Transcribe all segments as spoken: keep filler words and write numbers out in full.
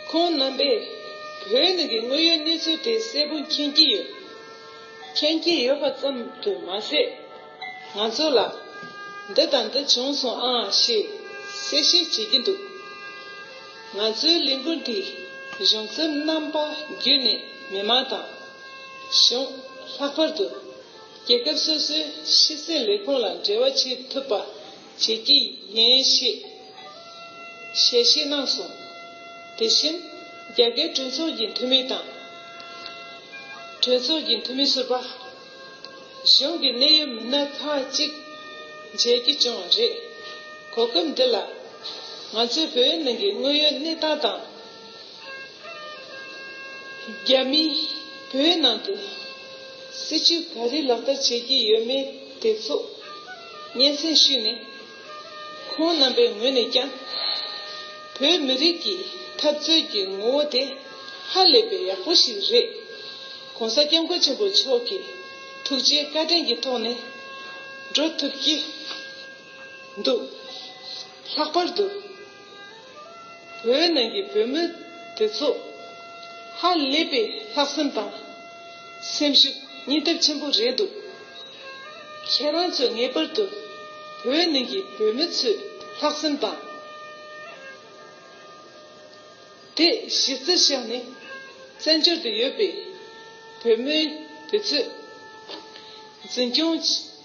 ཁོང་རྣམ་པས་བོད་ནང་གི་དངོས་ཡོད་གནས་ཚུལ་དེ་གསལ་པོ་མཁྱེན་གྱི་ཡོད། མཁྱེན་གྱི་ཡོད་པ་ཙམ་དུ་མ་ཟད། ང་ཚོ་ལ་འདི་དང་འདི་བྱུང་སོང་ཨང་ཞེས་གསལ་བཤད་བྱེད་ཀྱི་འདུག་ང་ཚོའི་ལས་འགུལ་འདིས་གཞུང་ཚབ་རྣམ་པ་བརྒྱུད་ནས་མི་མང་དང་། གཞུང་ལྷག་པར་དུ་རྒྱལ་ཁབ་སོ་སོའི་ཕྱི་སྲིད་ལས་ཁུངས་ལ་འབྲེལ་བ་བྱེད་ཐུབ་པ་བྱེད་ཀྱི་ཡིན་ཞེས་ཞལ་བཞེས་གནང་སོང་། དེ་བཞིན་རྒྱ་སྐད་གྲོས་ཚོགས་ཀྱི་འཐུས་མི་དང་། གྲོས་ཚོགས་ཀྱི་འཐུས་མི་ཟུར་པ། གཞུང་གི་གནད་ཡོད་མི་སྣ་ཁག་ཅིག་མཇལ་རྒྱུ་བྱུང་བ་རེད། གོ་སྐབས་འདི་ལ་ང་ཚོས་བོད་ནང་གི་དངོས་ཡོད་གནས་སྟངས་དང་། རྒྱ་མིས་བོད་ནང་དུ་སྲིད་ཇུས་ག་རེ་ལག་བསྟར་བྱེད་ཀྱི་ཡོད་མེད་དེ་ཚོ་སྙན་སེང་ཞུས་ནས། ཁོང་རྣམ་པའི་ངོས་ནས་ཀྱང་བོད་མི་རིགས་ཀྱི་འཐབ་རྩོད་ཀྱི་ངོ་བོ་དེ་ཧ་ལས་པའི་ཡག་པོ་ཞིག་རེད། ༸གོང་ས་༸སྐྱབས་མགོན་ཆེན་པོ་མཆོག་གི་ཐུགས་རྗེ་བཀའ་དྲིན་གྱི་ཐོག་ནས་འགྲོ་ཐུབ་ཀྱི་འདུག་ལྷག་པར་དུ་བོད་ནང་གི་བོད་མི་དེ་ཚོ་ཧ་ལས་པའི་ལྷག་བསམ་དང་སེམས་ཤུགས་སྙིང་སྟོབས་ཆེན་པོ་རེད་འདུག་ཁྱེད་རང་ཚོས་ངེས་པར་དུ་བོད་ནང་གི་བོད་མི་ཚོའི་ལྷག་བསམ་དང་། དེ་གཞི་རྩར་བཞག་ནས་བཙན་བྱོལ་དུ་ཡོད་པའི་བོད་མི་དེ་ཚོས་འཛིན་སྐྱོང་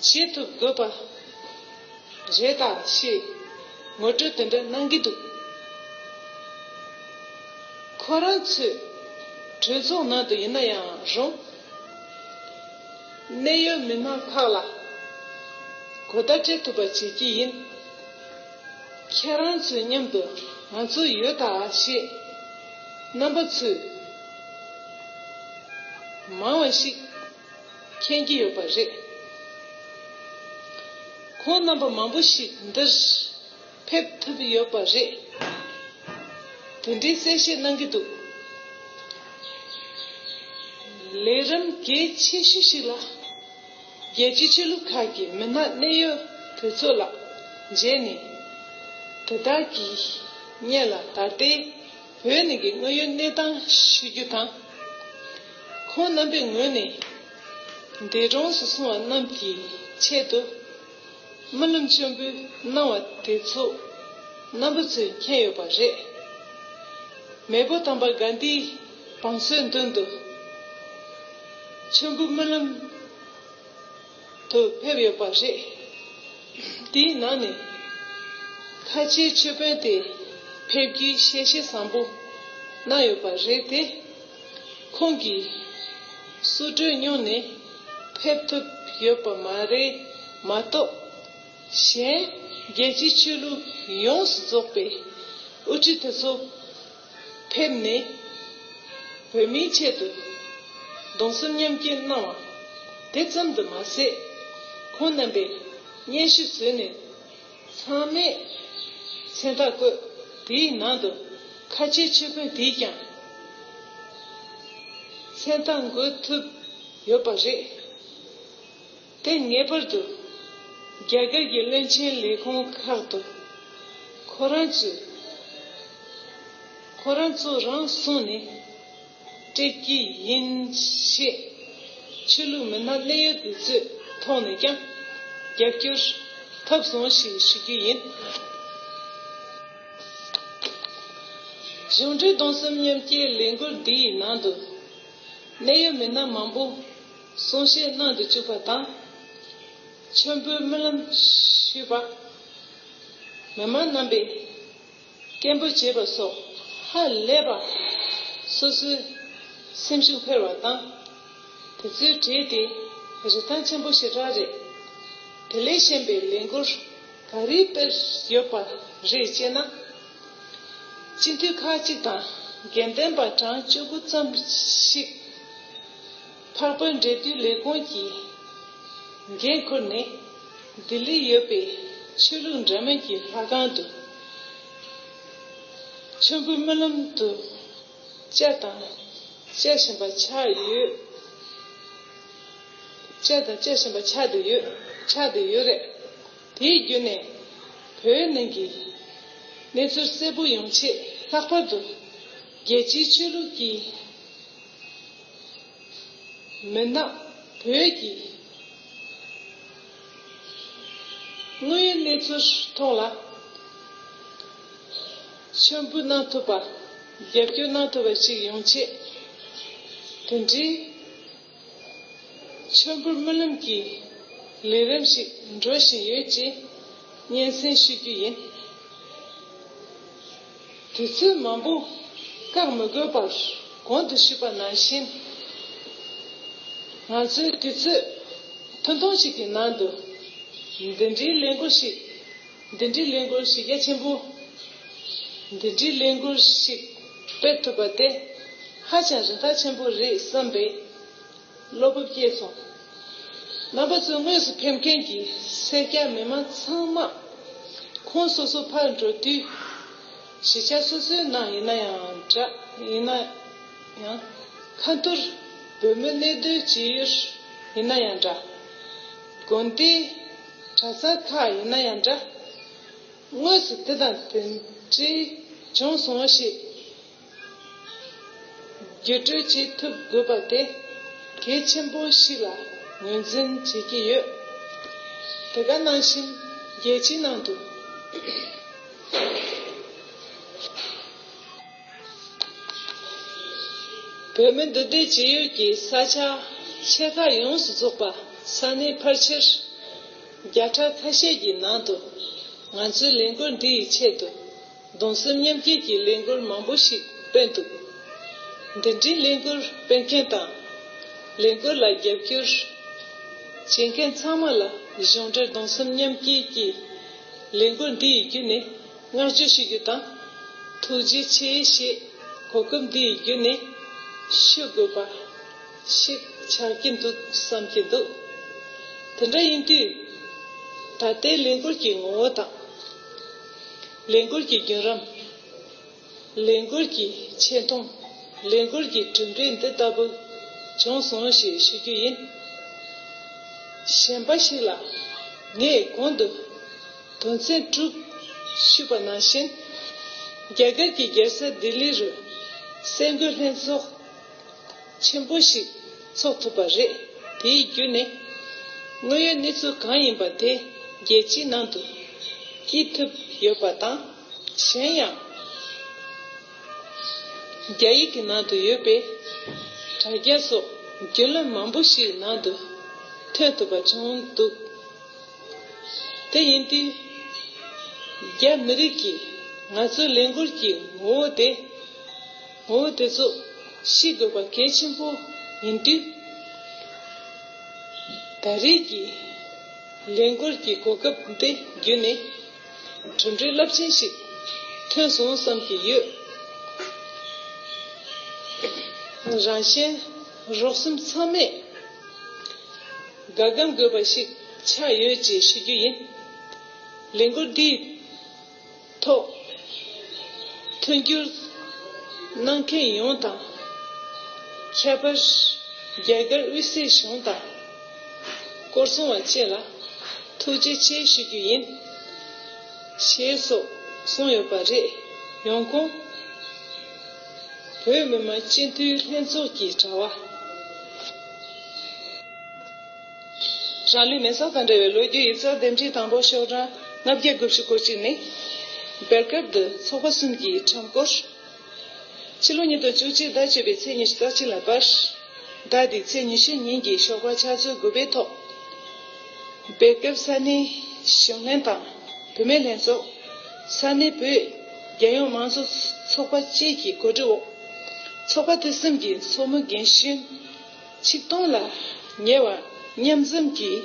བྱེད་ཐུབ་དགོས་པ་རེད་ད་ཞེས་ངོ་སྤྲོད་དེ་འདྲ་གནང་གི་འདུག་ཁོ་རང་ཚོས་གྲོས་ཚོགས་ནང་དུ་ཡིན་ན་ཡང་རུང་། གནད་ཡོད་མི་སྣ་ཁག་ལ་གོ་བརྡ་སྤྲད་ཐུབ་པ་བྱེད་ཀྱི་ཡིན། ཁྱེད་རང་ཚོའི་མཉམ་དུ་ང་ཚོ་ཡོད་ད་ཞེས་རྣམ་པ་ཚོས་མང་བ་ཞིག་མཁྱེན་གྱི་ཡོད་པ་རེད། ཁོང་རྣམ་པ་མང་པོ་ཞིག་འདིར་ཕེབས་ཐུབ་ཡོད་པ་རེད། དེ་འདྲའི་གསལ་བཤད་གནང་གི་འདུག་ལས་རིམ་གལ་ཆེ་ཤོས་ཤིག་ལ། རྒྱལ་སྤྱིའི་ཆོས་ལུགས་ཁག་གི་མི་སྣ་གནད་ཡོད་དེ་ཚོ་ལ་མཇལ་ནས། དེ་དག་གིས་སྔོན་ལ་ད་ལྟའི་བོད་ནང་གི་དངོས་ཡོད་གནས་སྟངས་ཞུ་རྒྱུ་དང་། ཁོང་རྣམ་པའི་ངོས་ནས་འདས་གྲོངས་སུ་སོང་བ་རྣམས་ཀྱི་ཆེད་དུ་སྨོན་ལམ་མཆོད་འབུལ་གནང་བ་དེ་ཚོ་རྣམ་པ་ཚོས་མཁྱེན་ཡོད་པ་རེད། མེས་པོ་དམ་པ་གྷན་དྷིའི་བང་སོའི་མདུན་དུ་མཆོད་འབུལ་སྨོན་ལམ་དུ་ཕེབས་ཡོད་པ་རེད། དེའི་ནང་ནས་ཁ་ཆེའི་མཆོད་དཔོན་དེ་ཕེབས་རྒྱུའི་ཞལ་བཞེས་བཟང་པོ་གནང་ཡོད་པ་རེད་དེ། ཁོང་གིས་སུ་གྲོས་མྱོང་ནས་ཕེབས་ཐུབ་ཡོད་པ་མ་རེད་མ་གཏོགས། གཞན་རྒྱལ་སྤྱིའི་ཆོས་ལུགས་ཡོངས་སུ་རྫོགས་པའི་དབུ་ཁྲིད་དེ་ཚོ་ཕེབས་ནས་བོད་མིའི་ཆེད་དུ་གདུང་སེམས་མཉམ་སྐྱེད་གནང་བ་དེ་ཙམ་དུ་མ་ཟད། ཁོང་རྣམ་པས་སྙན་ཞུ་བཟོས་ནས་ཚང་མས་མཚན་རྟགས་བཀོད། དེའི་ནང་དུ་ཁ་ཆེའི་མཆོད་དཔོན་དེས་ཀྱང་མཚན་རྟགས་འགོད་ཐུབ་ཡོད་པ་རེད། དེ་ངེས་པར་དུ་རྒྱ་གར་གྱི་བློན་ཆེན་ལས་ཁུངས་ཁག་ཏུ་ཁོ་རང་ཚོས་ཁོ་རང་ཚོ་རང་སོང་ནས་སྤྲད་ཀྱི་ཡིན་ཞེས་ཆོས་ལུགས་མི་སྣ་གནད་ཡོད་དེ་ཚོའི་ཐོག་ནས་ཀྱང་རྒྱབ་སྐྱོར་ཐོབ་སོང་ཞེས་ཞུ་རྒྱུ་ཡིན། གཞུང་འབྲེལ་གདུང་སེམས་མཉམ་སྐྱེད་ལས་འགུལ་འདིའི་ནང་དུ་གནད་ཡོད་མི་སྣ་མང་པོ་གསུང་བཤད་གནང་དུ་བཅུག་པ་དང་། མཆོད་འབུལ་སྨོན་ལམ་ཞུས་པ། མི་མང་རྣམ་པས་སྐད་འབོད་བྱས་པ་སོགས་ཧ་ལས་པ་སོ་སོའི་སེམས་ཤུགས་འཕེལ་བ་དང་། དེ་ཚོའི་གྲས་དེ་རིན་ཐང་ཆེན་པོ་ཞེ་དྲག་རེད། དེ་ལས་གཞན་པའི་ལས་འགུལ་ག་རེ་སྤེལ་ཡོད་པ་རེད་ཅེ་ན། སྤྱི་འཐུས་ཁག་ཅིག་དང་དགེ་ལྡན་པ་གྲངས་བཅུ་དགུ་ཙམ་ཞིག་འཕགས་པའི་འབྲེལ་མཐུད་ལས་ཁུངས་ཀྱི་འགན་ཁུར་ནས་ལྡི་ལིར་ཡོད་པའི་ཆོས་ལུགས་འདྲ་མིན་གྱི་ལྷ་ཁང་དུ་མཆོད་འབུལ་སྨོན་ལམ་དུ་བཅར་དང་བཅར་བཞིན་པ་ཆགས་ཡོད། བཅར་དང་བཅར་བཞིན་པ་ཆགས་བསྡད་ཡོད། ཆགས་བསྡད་ཡོད་རེད། དེའི་བརྒྱུད་ནས་བོད་ནང་གི་གནས་ཚུལ་གསལ་པོ་ཡོང་ཆེད་ལྷག་པར་དུ་ རྒྱལ་སྤྱིའི་ཆོས་ལུགས་ཀྱི་མི་སྣ་བོད་ཀྱི་དངོས་ཡོད་གནས་ཚུལ་ཐོག་ལ་མཆོད་འབུལ་གནང་ཐུབ་པ། རྒྱབ་སྐྱོར་གནང་ཐུབ་པ་ཞིག་ཡོང་ཆེད། དེ་འདྲའི་མཆོད་འབུལ་སྨོན་ལམ་གྱི་ལས་རིམ་ཞིག་འགྲོ་བཞིན་ཡོད་ཅེས་སྙན་སེང་ཞུ་རྒྱུ་ཡིན། དུས་ཚོད་མང་པོ་བཀག་མི་དགོས་པར་གོང་དུ་ཞུས་པ་ནང་བཞིན། ང་ཚོའི་དུས་ཚོད་ཐུང་ཐུང་ཞིག་གི་ནང་དུ་འདི་འདྲའི་ལས་འགུལ་ཞིག་འདི་འདྲའི་ལས་འགུལ་གཞི་རྒྱ་ཆེན་པོ། འདི་འདྲའི་ལས་འགུལ་ཞིག་སྤེལ་ཐུབ་པ་དེ་ཧ་ཅང་རིན་ཐང་ཆེན་པོ་རེད་བསམ་པའི་བློ་སྤོབས་སྐྱེས་སོང་། རྣམ་པ་ཚོ་དངོས་སུ་ཕེབས་མཁན་གྱི་སེར་སྐྱ་མི་མང་ཚང་མ་ཁོངས་སོ་སོ་ཕར་འགྲོ་དུས། གཞིས་ཆགས་སོ་སོའི་ནང་ཡིན་ན་ཡང་འདྲ། ཡིན་ན་ཡང་། ཁ་ཐོར་བོད་མི་གནས་སྡོད་བྱེད་ཡུལ་ཡིན་ན་ཡང་འདྲ། དགོན་སྡེའི་གྲྭ་ས་ཁག་ཡིན་ན་ཡང་འདྲ། དངོས་སུ་དེ་དང་དེ་འདྲའི་བྱུང་སོང་ཞེས་བརྒྱུད་སྤྲོད་བྱེད་ཐུབ་དགོས་པ་དེ་གལ་ཆེན་པོ་ཞིག་ལ་ངོས་འཛིན་བྱེད་ཀྱི་ཡོད། དེ་ག་ནང་བཞིན་རྒྱལ་སྤྱིའི་ནང་དུ། བོད་མི་འདུས་སྡོད་བྱེད་ཡུལ་གྱི་ས་ཆ་ཆེ་ཁག་ཡོངས་སུ་རྫོགས་པ་ས་གནས་ཕལ་ཆེར་བརྒྱ་ཕྲག་ཁ་ཤས་ཀྱི་ནང་དུ་ང་ཚོའི་ལས་འགུལ་འདི་ཡི་ཆེད་དུ་གདུང་སེམས་མཉམ་སྐྱེད་ཀྱི་ལས་འགུལ་མང་པོ་ཞིག་སྤེལ་འདུག་འདི་འདྲའི་ལས་འགུལ་སྤེལ་མཁན་དང་། ལས་འགུལ་ལ་རྒྱབ་སྐྱོར་བྱེད་མཁན་ཚང་མ་ལ་གཞུང་འབྲེལ་གདུང་སེམས་མཉམ་སྐྱེད་ཀྱི་ལས་འགུལ་འདི་ཡི་བརྒྱུད་ནས་བསྔགས་བརྗོད་ཞུ་རྒྱུ་དང་། ཐུགས་རྗེ་ཆེ་ཞེས་གོ་སྐབས་འདི་ཡི་བརྒྱུད་ནས་ཞུ་དགོས་པ་ཞིག་ཆགས་ཀྱི་འདུག་བསམ་གྱི་འདུག་དེ་འདྲ་ཡིན་དུས། ད་ལྟའི་ལས་འགུལ་གྱི་ངོ་བོ་དང་། ལས་འགུལ་གྱི་བརྒྱུད་རིམ། ལས་འགུལ་གྱི་ཆེ་མཐོང་། ལས་འགུལ་གྱི་གྲུབ་འབྲས་འདི་ལྟ་བུ་བྱུང་སོང་ཞེས་ཞུ་རྒྱུ་ཡིན། གཞན་པ་ཞིག་ལ་ངས་གོང་དུ་དོན་ཚན་དྲུག་ཞུས་པ་ནང་བཞིན། རྒྱ་གར་གྱི་རྒྱལ་ས་ལྡི་ལི་རུ་གསར་འགོད་ལྷན་ཚོགས་ཆེན་པོ་ཞིག་ཚོགས་ཐུབ་པ་རེད། དེའི་བརྒྱུད་ནས་དངོས་ཡོད་གནས་ཚུལ་གང་ཡིན་པ་དེ་རྒྱལ་སྤྱིའི་ནང་དུ་སྐྱེལ་ཐུབ་ཡོད་པ་དང་། གཞན་ཡང་། རྒྱ་ཡིག་གི་ནང་དུ་ཡོད་པའི་དྲ་རྒྱ་སོགས་བརྒྱུད་ལམ་མང་པོ་ཞིག་ནང་དུ་ཐོན་ཐུབ་པ་བྱུང་འདུག་དེ་ཡིན་དུས། རྒྱ་མི་རིགས་ཀྱིས་ང་ཚོའི་ལས་འགུལ་གྱི་ངོ་བོ་དེ། ངོ་བོ་དེ་ཚོ་ཤེས་དགོས་པ་གལ་ཆེན་པོ་ཡིན་དུས། ད་རེས་ཀྱི་ལས་འགུལ་གྱི་གོ་སྐབས་འདི་བརྒྱུད་ནས་གྲུབ་འབྲས་རླབས་ཆེན་ཞིག་ཐོན་སོང་བསམ་གྱི་ཡོད། རང་གཞན་རོགས་གསུམ་ཚང་མས་དགའ་སྐྱིད་དགོས་པ་ཞིག་ཆགས་ཡོད་ཅེས་ཞུ་རྒྱུ་ཡིན། ལས་འགུལ་འདིའི་ཐོག་མཐུན་འགྱུར་གནང་མཁན་ཡོངས་དང་། ཁྱད་པར་རྒྱ་གར་དབུས་སའི་གཞུང་དང་། སྐོར་སྲུང་བ་བཅས་ལ་ཐུགས་རྗེ་ཆེ་ཞུ་རྒྱུ་ཡིན། ཞེས་སོགས་གསུངས་ཡོད་པ་རེད། ཡོང་ཁུངས། བོད་མི་མང་སྤྱི་འཐུས་ལྷན་ཚོགས་ཀྱི་དྲ་བ། རང་ལུས་མེ་སྲེག་དང་འབྲེལ་བའི་ལོ་རྒྱུས་ཡིག་ཚགས་འདེམས་སྒྲིག་དང་པོ་ཤོག་གྲངས་ལྔ་བརྒྱ་དགུ་བཅུ་གོ་གཅིག་ནི། སྦེལ་ཀབ་ཏུ་ཚོགས་པ་གསུམ་གྱི་འཆམ་སྐོར། ཕྱི་ལོ་ཉིས་སྟོང་བཅུ་གཅིག་ཟླ་བཅུ་པའི་ཚེས་ཉི་ཤུ་རྩ་གཅིག་ལ་བར། ཟླ་འདིའི་ཚེས་ཉི་ཤུ་ཉིན་གྱི་ཞོགས་པ་ཕྱག་ཚོད་དགུ་པའི་ཐོག་སྦེལ་ཀབ་ས་གནས་གཞོན་ལྷན་དང་བུད་མེད་ལྷན་ཚོགས། ས་གནས་བོད་རྒྱལ་ཡོངས་མང་གཙོ་ཚོགས་པ་བཅས་ཀྱི་གོ་སྒྲིག་འོག་ཚོགས་པ་དེ་གསུམ་གྱི་ཚོགས་མི་རྒན་གཞོན། ཆིག་སྟོང་ལ་ཉེ་བ་མཉམ་འཛོམས་ཀྱིས་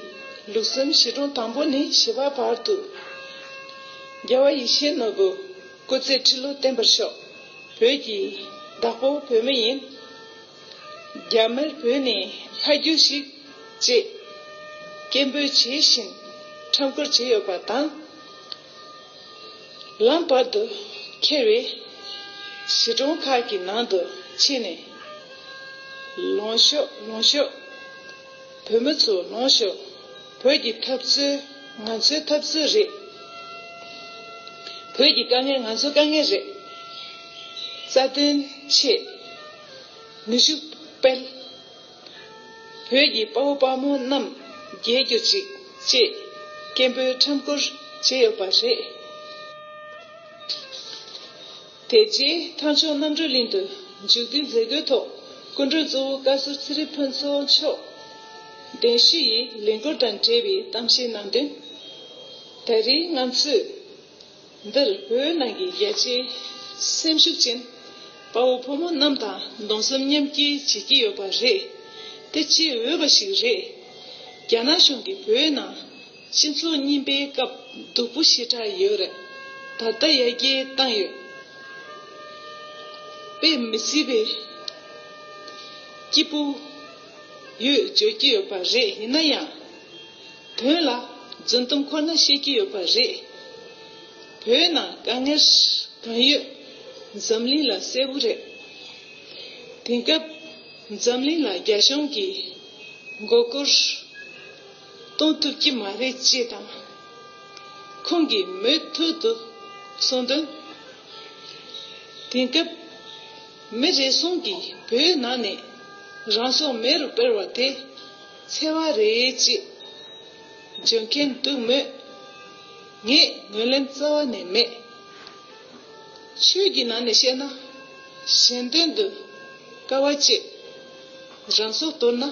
ལུགས་གསུམ་གཞིས་གྲོང་དང་པོ་ནས་བཞི་པ་བར་དུ། རྒྱལ་བ་ཡིད་བཞིན་ནོར་བུ་སྐུ་ཚེ་ཁྲི་ལོ་བརྟན་པར་ཤོག་བོད་ཀྱི་བདག་པོ་བོད་མི་ཡིན། རྒྱ་མིར་བོད་ནས་ཕ་རྒྱུད་ཞིག་ཅེས་སྐད་འབོད་བྱེད་བཞིན་འཆམ་སྐོར་བྱས་ཡོད་པ་དང་། ལམ་བར་དུ་ཁྱེར་བས་གཞིས་གྲོང་ཁག་གི་ནང་དུ་ཕྱིན་ནས། ལོངས་ཤོག་ལོངས་ཤོག་བོད་མི་ཚོ་ལོངས་ཤོག་བོད་ཀྱི་འཐབ་རྩོད་ང་ཚོའི་འཐབ་རྩོད་རེད། བོད་ཀྱི་དཀའ་ངལ་ང་ཚོའི་དཀའ་ངལ་རེད། རྩ་དོན་ཆེད་ནུས་ཤུགས་སྤེལ། བོད་ཀྱི་དཔའ་བོ་དཔའ་མོ་རྣམས་རྒྱལ་གྱུར་ཅིག་ཅེས་སྐད་འབོད་ཁྲོམ་སྐོར་བྱས་ཡོད་པ་རེད། དེ་རྗེས་ཐང་ཕྱོགས་རྣམ་གྲོལ་གླིང་དུ་མཇུག་བསྡུའི་མཛད་སྒོའི་ཐོག་སྐུ་མགྲོན་གཙོ་བོ་བཀའ་ཟུར་ཚེ་རིང་ཕུན་ཚོགས་མཆོག་གདན་ཞུ་ཡིས་ལས་འགུལ་དང་འབྲེལ་བའི་གཏམ་བཤད་གནང་དོན། ད་རེས་ང་ཚོས་འདིར་བོད་ནང་གི་རྒྱལ་གཅེས་སེམས་ཤུགས་ཅན་དཔའ་བོ་ཕོ་མོ་རྣམས་དང་གདུང་སེམས་མཉམ་སྐྱེད་བྱེད་ཀྱི་ཡོད་པ་རེད། དེ་བྱེད་འོས་པ་ཞིག་རེད། རྒྱ་ནག་གཞུང་གིས་བོད་ནང་སྤྱི་ཚོགས་རྙིང་པའི་སྐབས་སྡུག་པོ་ཞེ་དྲག་ཡོད་རེད། ད་ལྟ་ཡར་རྒྱས་བཏང་ཡོད། དཔེ་མི་སྲིད་པའི་སྐྱིད་པོ་ཡོད་བརྗོད་ཀྱི་ཡོད་པ་རེད། ཡིན་ན་ཡང་། དོན་ལ་རྫུན་གཏམ་ཁོ་ན་བཤད་ཀྱི་ཡོད་པ་རེད། བོད་ནང་དཀའ་ངལ་གང་ཡོད་འཛམ་གླིང་ལ་གསལ་པོ་རེད། དེང་སྐབས་འཛམ་གླིང་ལ་རྒྱ་གཞུང་གིས་མགོ་སྐོར་གཏོང་ཐུབ་ཀྱི་མ་རེད་ཅེས་དང་། ཁོང་གིས་མུ་མཐུད་དུ་གསུངས་དོན། དེང་སྐབས་མི་རེ་ཟུང་གིས་བོད་ནང་ནས་རང་སྲོག་མེ་རུ་སྤེལ་བ་དེ་འཚེ་བ་རེད་ཅེས་བརྗོད་མཁན་འདུག་མོད། ངས་ངོས་ལེན་རྩ་བ་ནས་མེད། ཆོས་ཀྱི་ནང་ནས་བཤད་ན། གཞན་དོན་དུ་དཀའ་བ་སྤྱད། རང་སྲོག་དོར་ན་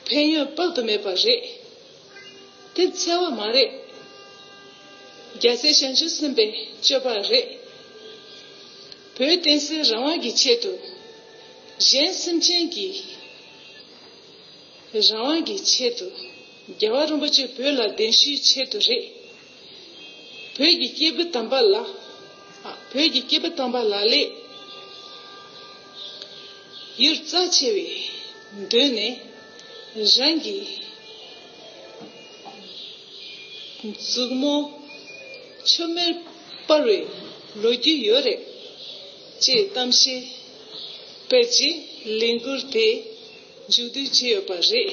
ཕན་ཡོན་དཔག་ཏུ་མེད་པ་རེད། དེ་འཚེ་བ་མ་རེད། རྒྱལ་སྲས་བྱང་ཆུབ་སེམས་དཔའི་སྤྱོད་པ་རེད། བོད་བསྟན་སྲིད་རང་དབང་གི་ཆེད་དུ། གཞན་སེམས་ཅན་གྱི་རང་དབང་གི་ཆེད་དུ། རྒྱལ་བ་རིན་པོ་ཆེ་བོད་ལ་གདན་ཞུའི་ཆེད་དུ་རེད། བོད་ཀྱི་སྐྱེས་བུ་དམ་པ་ལ། ཨ། བོད་ཀྱི་སྐྱེས་བུ་དམ་པ་ལག་ལེན་ཡུལ་རྩ་ཆེ་བའི་མདུན་ནས་རང་གི་མཛུབ་མོ་མཆོད་མེར་སྤར་བའི་ལོ་རྒྱུས་ཡོད་རེད། ཅེས་གཏམ་བཤད་སྤེལ་རྗེས་ལས་འགུལ་དེ་མཇུག་བསྡུ་བྱས་ཡོད་པ་རེད།